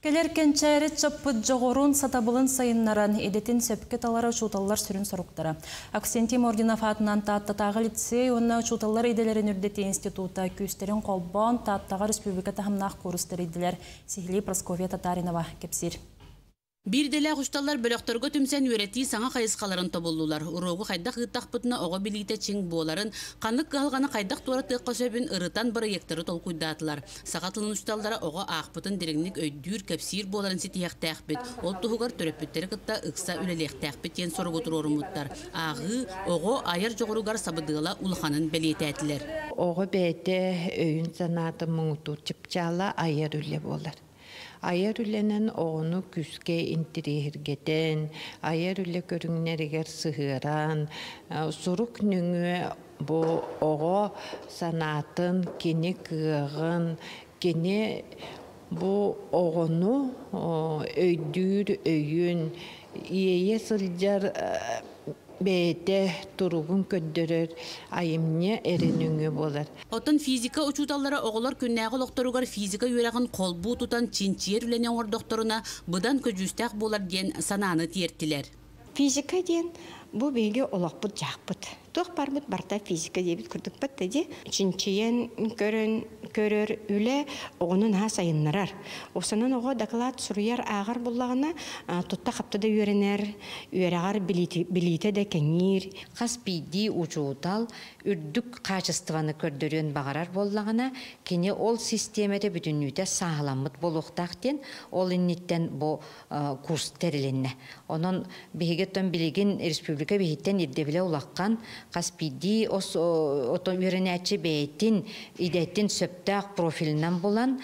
Кэлэр кэнчээри ыччаппыт дьоҕурун, сатабылын сайыннаран, идэтин сөпкө талара учууталлар сүрүн соруктара. Авксентий Мординов аатынан Тааттатааҕы лицей уонна учууталлар идэлэрин үрдэтии института күүстэрин холбоон Тааттаҕа республика таһымнаах куурус тэрийдилэр. Сиһилии Прасковья Татаринова кэпсиир. Биир идэлээх учууталлар бөлөхтөргө түмсэн үөрэтии саҥа хайысхаларын тобуллулар. Уруогу хайдах ыыттахпытына оҕо билиитэ чиҥ буоларын, ханнык кыһалҕаны хайдах туоратыахха сөбүн ырытан бырайыактары толкуйдаатылар. Саха тылын учууталлара оҕо аахпытын дириҥник өйдүүр, кэпсиир буоларын ситиһиэхтээхпит, ол туһугар төрөппүттэри кытта ыкса үлэлиэхтээхпит диэн соругу туруоруммуттар. Ааҕыы, оҕо айар дьоҕуругар сабыдыала улаханын бэлиэтээтилэр. Оҕо бэйэтэ өйүн-санаатын муҥутуур чыпчаала айар үлэ буолар. Айар үлэнэн оҕону күүскэ интириэһиргэтэн, айар үлэ көрүҥнэригэр сыһыаран, сурук нөҥүө бу оҕо санаатын, кини кыаҕын, кини бу оҕону өйдүүр өйүн, иэйэ сылдьар бэйэтэ туругун көрдөрөр айымньы эрэ нөҥүө буолар. Оттон физика учууталлара оҕолор күннээҕи олохторугар физика үөрэҕин холбуу тутан чинчийэр үлэни оҥордохторуна быдан көдьүүстээх буолар диэн санааны тиэртилэр. Физика диэн бу биһиги олохпут дьаахпыт. Туох барбыт барыта физика диэбит курдукпат да дии. Чинчийэн көрөн көрөр үлэ оҕону наһаа сайыннарар. Осонон оҕо доклад суруйар ааҕар буллаҕына тутта-хапта да үөрэнэр, үөрэҕэр билиитэ да кэҥиир. Хас биирдии учуутал үрдүк хаачыстыбаны көрдөрүөн баҕарар буоллаҕына, кини ол систиэмэтэ бүтүннүүтэ сааһыламмыт буолуохтаах диэн ол инниттэн бу курс тэрилиннэ. Онон биһиги оттон билигин республика биһиттэн ирдэбилэ улахан, хас биирдии отон үөрэнээччи бэйэтин идэтин сөптөөх профилинэн булан,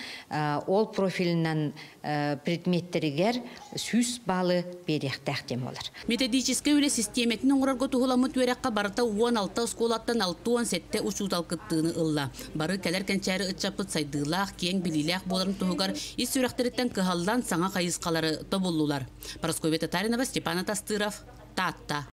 ол профилинэн предметтэригэр 100 баалы биэриэхтээх диэн буолар. Методическай үлэ систиэмэтин оҥорорго туһуламмыт үөрэххэ барыта 16 оскуолаттан 67 учуутал кыттыыны ылла. Бары кэлэр кэнчээри ыччаппыт сайдыылаах, киэҥ билиилээх буоларын туһугар ис сүрэхтэриттэн кыһаллан саҥа хайысхалары тобуллулар. Парасковья Татаринова, Степан Атастыров, Таатта.